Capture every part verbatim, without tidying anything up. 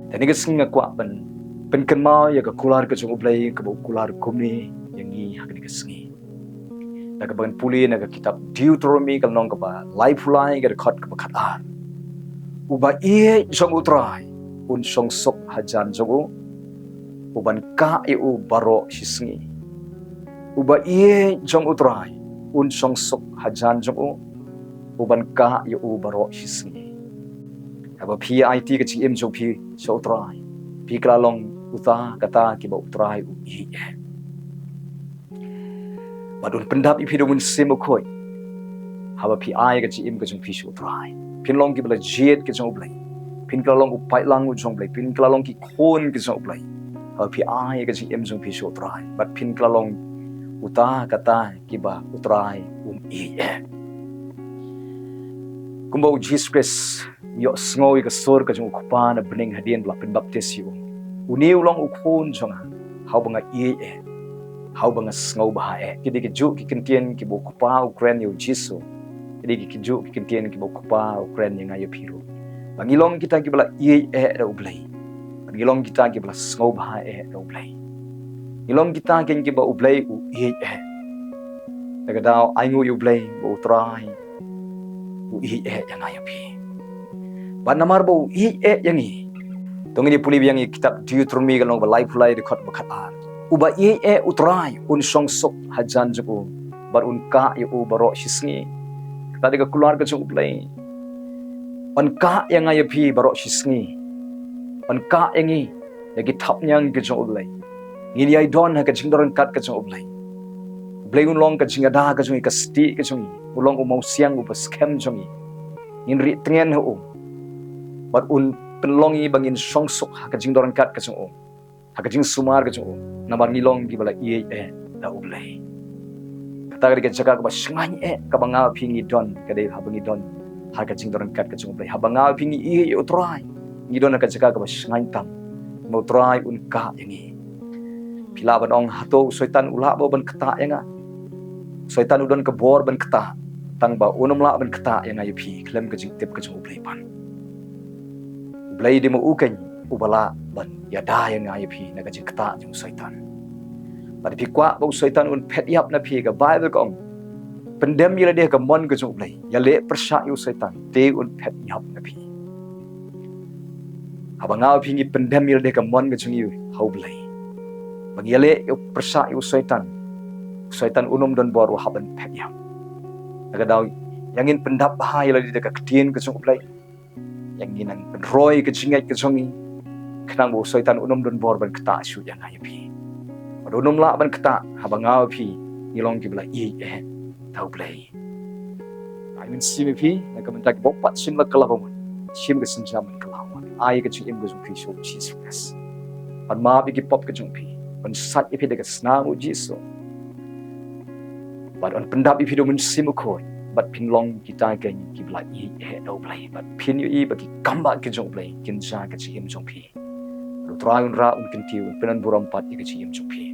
Te ha kane ka sngi nga kwah ban pynkynmaw ïa ka kular ka jong U Blei kaba u kular kumne ïa ngi ha kane ka sngi. Da kaba ngan pule na ka kitab Deuteronomi ka lynnong kaba laiphew lai ka dkhot kaba khatar. Uba ïeit jong U Trai un shong suk hajan jong u, u ban kah ïa u baroh shi sngi. Uba ïeit jong U Trai un shong suk hajan jong u, u ban kah ïa u baroh shi sngi. Haba phi aiti ka jingim jong phi sha U Trai, phi ka la long uta kata kiba U Trai u ïeit eh. Bad un pyndap ïa phi da U Mynsiem Bakhuid. Haba phi ai ka jingim ka jong phi sha U Trai, phin long kiba la jied ka jong U Blei. Phin ka la long u paidlang u jong U Blei, phin ka la long ki khun ka jong U Blei. Haba phi ai ka jingim jong phi sha U Trai, bad phin ka la long uta kata kiba U Trai um ïeit eh. Kumba U Jisu Khrist ïohsngew ïa ka sur ka jong U Kpa na bneng hadien ba la pynbaptis ïa u. Une u long u khun jong nga, ha uba nga ïeit eh, ha uba nga sngewbha eh. Ki dei ki juh ki kyntien kiba U Kpa u kren ïa U Jisu. Ki dei ki juh ki kyntien kiba U Kpa u kren ïa nga ïa phi ruh. Ba ngi long kita kiba la ïeit eh da U Blei. Ba ngi long kita kiba la sngewbha eh da U Blei. Ngi long kita kiba U Blei u ïeit eh. Da kata ainguh ïa U Blei ba U Trai u ïeit eh ïa nga ïa phi. Bad namar ba u ïeit eh ïa ngi, to ngin ïa pule biang ïa kitab Deuteronomi ka lynnong ba laiphew lai dkhot ba khatar. Uba ïeit eh U Trai un shong suk hajan jong u, bad un kah ïa u baroh shi sngi. Kata dei ka kular ka jong U Blei. Un kah ïa nga ïa phi baroh shi sngi. Un kah ïa ngi da ki thapniang ki jong U Blei. Ngin ïai don ha ka jingdon ryngkat ka jong U Blei. U Blei un long ka jingada ka jong ngi, ka stieh ka jong ngi. Un long u mawsiang uba skhem jong ngi. Ngin rieh tngen ha u. Bad un pynlong ngi ba ngin shong suk ha ka jingdon ryngkat ka jong u, ha ka jingsumar ka jong u. Namar ngi long kiba la ïeit eh da U Blei. Kata ka dei ka jaka kaba shngaiñ eh kaba nga phi ngi don, ka dei haba ngi don ha ka jingdon ryngkat ka jong U Blei. Haba nga phi ngi ïeit ïa U Trai, ngi don ha ka jaka kaba shngaiñ tam. Ba U Trai un kah ïa ngi. Phi lah ban ong, hato u Soitan u lah ba ban ktah ïa nga? U Soitan u don ka bor ban ktah, tang ba un ym lah ban ktah ïa nga ïa phi khlem ka jingtip ka jong U Blei ban. U Blei dei ma u keiñ uba lah ban ïada ïa nga ïa phi na ka jingktah jong u Soitan. Bad phi kwah ba u Soitan un phet ïap na phi, ka Baibl ka ong, pyndem ïa lade ha ka mon ka jong U Blei, ïaleh pyrshah ïa u Soitan, te un phet ïap na phi. Haba nga phi ngi pyndem ïa lade ha ka mon ka jong ngi ha U Blei, ba ngi ïaleh pyrshah ïa u Soitan, u Soitan un ym don bor u hap ban phet ïap. Na ka daw, ïa ngin pyndap bha ïa lade da ka ktien ka jong U Blei. Ïa ngin nang pynroi ka jingngeit ka jong ngi, khnang ba u Soitan un ym don bor ban ktah shuh ïa nga ïa phi. Bad un ym lah ban ktah haba nga phi ngi long kiba la ïeit eh da U Blei. Ai mynsiem ïa phi, na ka bynta kiba pat shim la ka la ba mut, shim ka synshar man ka la mut. Ai ka jingim ka jong phi sha U Jisu Khrist. Ban map ïa ki pop ka jong phi, ban sait ïa phi da ka snam U Jisu. Bad un pyndap ïa phi da U Mynsiem Bakhuid, bad phin long kita keiñ kiba la ïeit eh da U Blei. Bad phin ïohi ba ki kam ba ki jong U Blei kin jia ka jingim jong phi. Bad U Trai un rah, un kyntiew, un pynburom pat ïa ka jingim jong phi.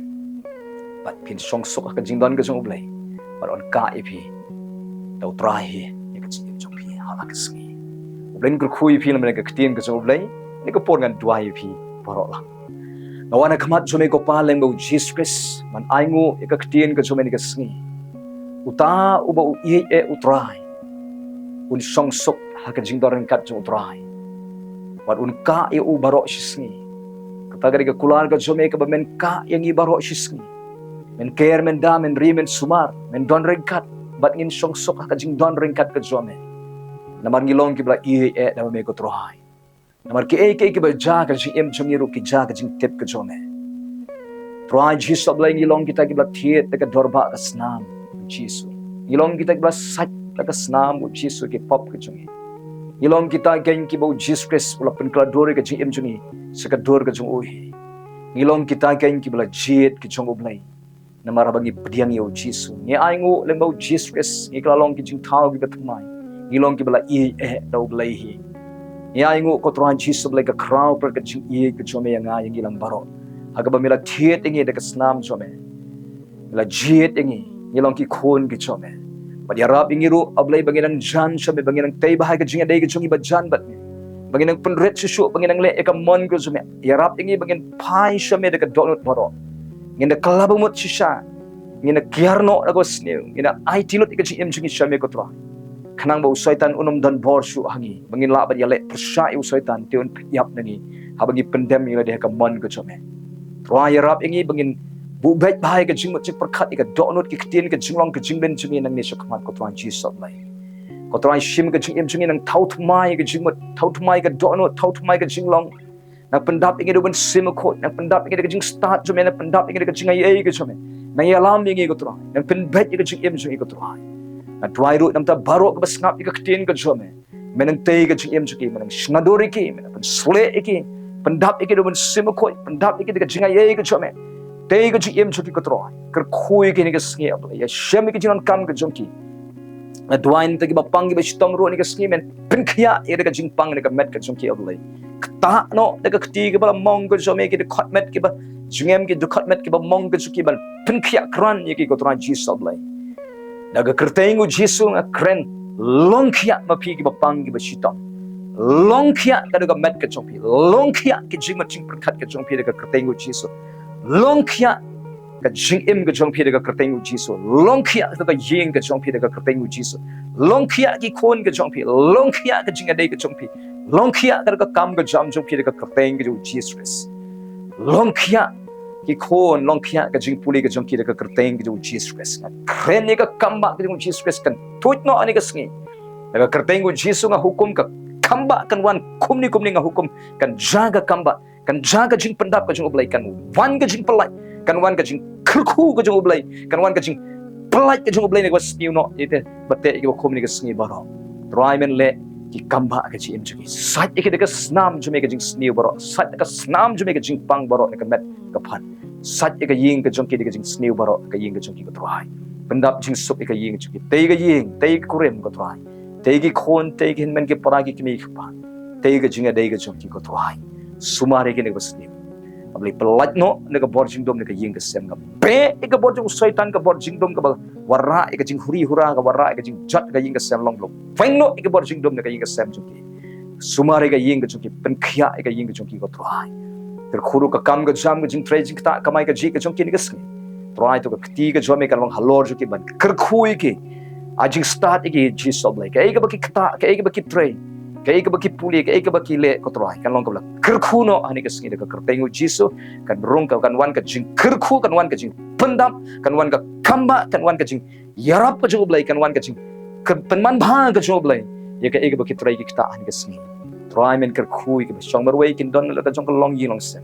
Bad phin shong suk ha ka jingdon ka jong U Blei. Bad un kah ïa phi da U Trai hi ïa ka jingim jong phi ha la ka sngi. U Blei un kyrkhu ïa phi lem bad ka ktien ka jong U Blei. Kane ka por ngan duwai ïa phi baroh lang. Nga wan ha khmat jong me ko Pa lyngba U Jisu Khrist, ban ainguh ïa ka ktien ka jong me ha kane ka sngi. Uta uba u ïeit eh U Trai, un shong suk ha ka jingdon ryngkat jong U Trai. Bad un kah ïa u baroh shi sngi. Kata ka dei ka kular ka jong me kaba men kah ïa ngi baroh shi sngi. Men ker, men da, men ri, men sumar, men don ryngkat, bad ngin shong suk ha ka jingdon ryngkat ka jong me. Namar ngi long kiba la ïeit eh da me ko Trai. Namar kiei kiei kiba jia ka jingim jong ngi ruh ki jia ka jingtip ka jong me. Trai Jisu Blei, ngi long kita kiba la thied da ka dorbah ka snam U Jisu. Ngi long kita kiba la sait da ka snam U Jisu ki pop ka jong ngi. Ngi long kita keiñ kiba U Jisu Khrist u la pynkylla dur ïa ka jingim jong ngi sha ka dur ka jong u hi. Ngi long kita keiñ kiba la jied ki jong U Blei. Namar haba ngi pdiang ïa U Jisu, ngi ainguh lyngba U Jisu Khrist, ngi kylla long ki jingthaw kiba thymmai. Ngi long kiba la ïeit eh da U Blei hi. Ngi ainguh ko Trai Jisu Blei ka khraw pat ka jingïeit ka jong me ïa nga ïa ngi lang baroh. Ha kaba me la thied ïa ngi da ka snam jong me. Me la jied ïa ngi, ngi long ki khun ki jong me. Bad ïarap ïa ngi ruh, A Blei, ba ngin nang jan sha me, ba ngin nang tei bha ïa ka jingïadei ka jong ngi ba jan bad me. ba ngin nang pynrit shuh shuh, ba ngin nang leh ïa ka mon ka jong me. Ïarap ïa ngi ba ngin phai sha me da ka dohnud baroh. Ngin da kylla bamut shisha, ngin da kiar noh da ka sniew, ngin da aiti lut ïa ka jingim jong ngi sha me ko Trai. Khnang ba u Soitan un ym don bor shuh ha ngi, ba ngin lah ban ïaleh pyrshah ïa u Soitan, te un pynïap na ngi haba ngi pyndem ïa lade ha ka mon ka jong me. Trai, ïarap ïa ngi ba ngin buh beit bha ïa ka jingmut jingpyrkhat, ïa ka dohnud, ki ktien, ka jinglong, ka jingbym jong ngi nangne sha khmat ko Trai Jisu Blei. Ko Trai, shim ka jingim jong ngi, nang thaw thymmai ïa ka jingmut, thaw thymmai ïa ka dohnud, thaw thymmai ïa ka jinglong. Nang pyndap ïa ngi da u Mynsiem Bakhuid, nang pyndap ïa ngi da ka jingstad jong me, nang pyndap ïa ngi da ka jingaiei ka jong me. Nang ïalam ïa ngi ko Trai, nang pynbeit ïa ka jingim jong ngi ko Trai. Nga duwai ruh namar baroh kiba sngap ïa ka ktien ka jong me, me nang tei ka jingim jong ki, me nang shna dur ïa ki, me nang pynshlur ïa ki, pyndap ïa ki da u Mynsiem Bakhuid, pyndap ïa ki da ka jingaiei ka jong me. Tei ka jingim jong ki ko Trai. Kyrkhu ïa ki ha kane ka sngi, A Blei. Ïashem ïa ka jingdonkam ka jong ki. Nga duwai namar kiba pang kiba shitom ruh ha kane ka sngi, men pynkhiah ïa ka jingpang ha ka met ka jong ki, A Blei. Ktah noh da ka kti kaba la mong ka jong me, ki dkhot met kiba jingem, ki dkhot met kiba mong ka jong ki, ban pynkhiah krat ïa ki ko Trai Jisu, A Blei. Da ka kyrteng u Jisu nga kren, long khiah ma phi kiba pang kiba shitom. Long khiah ka da ka met ka jong phi. Long khiah ka jingmut jingpyrkhat ka jong phi da ka kyrteng u Jisu. Long khiah ka jingim ka jong phi da ka kyrteng u Jisu. Long khiah ka ïing ka jong phi da ka kyrteng u Jisu. Long khiah ki khun ka jong phi. Long khiah ka jingïadei ka jong phi. Long khiah ka da ka kam ka jam jong phi da ka kyrteng ka jong u Jisu Khrist. Long khiah ki khun, long khiah ka jingpule ka jong ki da ka kyrteng ka jong u Jisu Khrist. Nga kren ïa ka kam ba ka jong u Jisu Khrist kan tuid noh ha kane ka sngi. Da ka kyrteng u Jisu nga hukum ka kam ba kan wan kumne kumne, nga hukum kan jia ka kam ba, kan jia ka jingpyndap ka jong u Blei, kan wan ka jingpyllait, kan wan ka jingkyrkhu ka jong u Blei, kan wan ka jingpyllait ka jong u Blei na kaba sniew noh ïa kaba teh ïa kaba khum ha kane ka sngi baroh. Trai, men leh ki kam ba ha ka jingim jong ki. Sait ïa ki da ka snam jong me ka jingsniew baroh. Sait ïa ka snam jong me ka jingpang baroh na ka met ka phad. Sait ïa ka ïing ka jong ki da ka jingsniew baroh, ka ïing ka jong ki ko Trai. Pyndap jingsuk ïa ka ïing jong ki. Tei ka ïing, tei ka kurim ko Trai. Tei ki khun, tei ki hynmen ki para, ki kmie ki kpa. Tei ka jingïadei ka jong ki ko Trai. Sumar ïa ki na kaba sniew. A Blei, pyllait noh na ka bor jingdum na ka ïing ka sem, ka beh ïa ka bor jong u Soitan, ka bor jingdum kaba wanrah ïa ka jinghuri hura, ka wanrah ïa ka jingjot ka ïing ka sem, long ba la weng noh ïa ka bor jingdum na ka ïing ka sem jong ki. Sumar ïa ka ïing ka jong ki, pynkhiah ïa ka ïing ka jong ki ko Trai. Kyrkhu ruh ka kam ka jam, ka jingtrei jingktah kamai kajih ka jong ki ha kane ka sngi. Trai, to ka kti ka jong me kan long halor jong ki, ban kyrkhu ïa ki ha jingstad ïa ki, Jisu Blei. Kaei kaba ki ktah, kaei kaba ki trei, kaei kaba ki pule, kaei kaba ki leh ko Trai, kan long kaba la kyrkhu noh ha kane ka sngi da ka kyrteng u Jisu. Kan rung ka, kan wan ka jingkyrkhu, kan wan ka jingpyndap, kan wan ka kam ba, kan wan ka jing ïarap ka jong u Blei, kan wan ka jing, ka pynman bha ka jong u Blei ïa kaei kaba ki trei ki ktah ha kane ka sngi. Trai, men kyrkhu ïa kiba shong marwei, kin don la ka jong ka longïing longsem.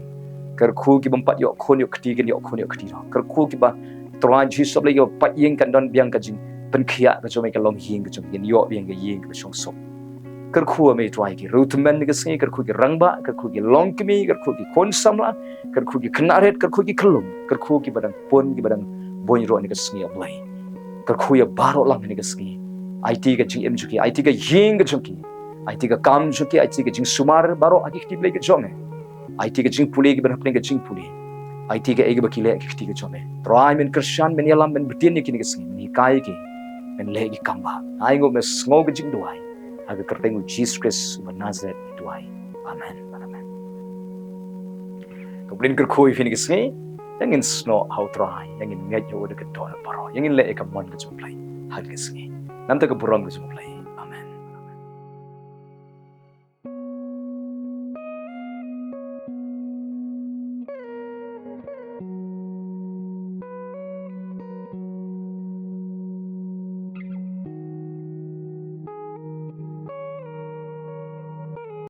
Kyrkhu ki bym pat ïoh khun ïoh kti, kin ïoh khun ïoh kti noh. Kyrkhu kiba, Trai Jisu Blei, kiba pait ïing, kan don biang ka jingpynkhiah ka jong me, ka longïing ka jong, kin ïoh biang ka ïing kaba shongsuk. Kyrkhu me Trai, ki riewtymmen ha kane ka sngi, kyrkhu ki rangbah, kyrkhu ki longkmie, kyrkhu ki khun samla, kyrkhu ki khynnah rit, kyrkhu ki khyllung, kyrkhu kiba dang pun, kiba dang bun ruh ha kane ka sngi, A Blei. Kyrkhu ïa baroh lang ha kane ka sngi. Aiti ka jingim jong ki, aiti ka ïing ka jong ki, aiti ka kam jong ki, aiti ka jingsumar baroh ha ki kti Blei ka jong me. Aiti ka jingpule, kiba hapdeng ka jingpule. Aiti kaei kaba ki leh ha ki kti ka jong me. Trai, men kyrshan, men ïalam, men bteng ïa ki ha kane ka sngi, men hikai ïa ki, men leh ki kam ba. Ai nguh, men sngew ka jingduwai. Ha ka kyrteng u Jisu Khrist uba Nasaret ngi duwai. Amen. Amen. Khublei, kyrkhu ïa phi ha kane ka sngi. Ïa ngin snoh ha u Trai, ïa ngin ngeit ïa u da ka dohnud baroh, ïa ngin leh ïa ka mon ka jong u Blei ha kane ka sngi. Namar ka burom ka jong u Blei.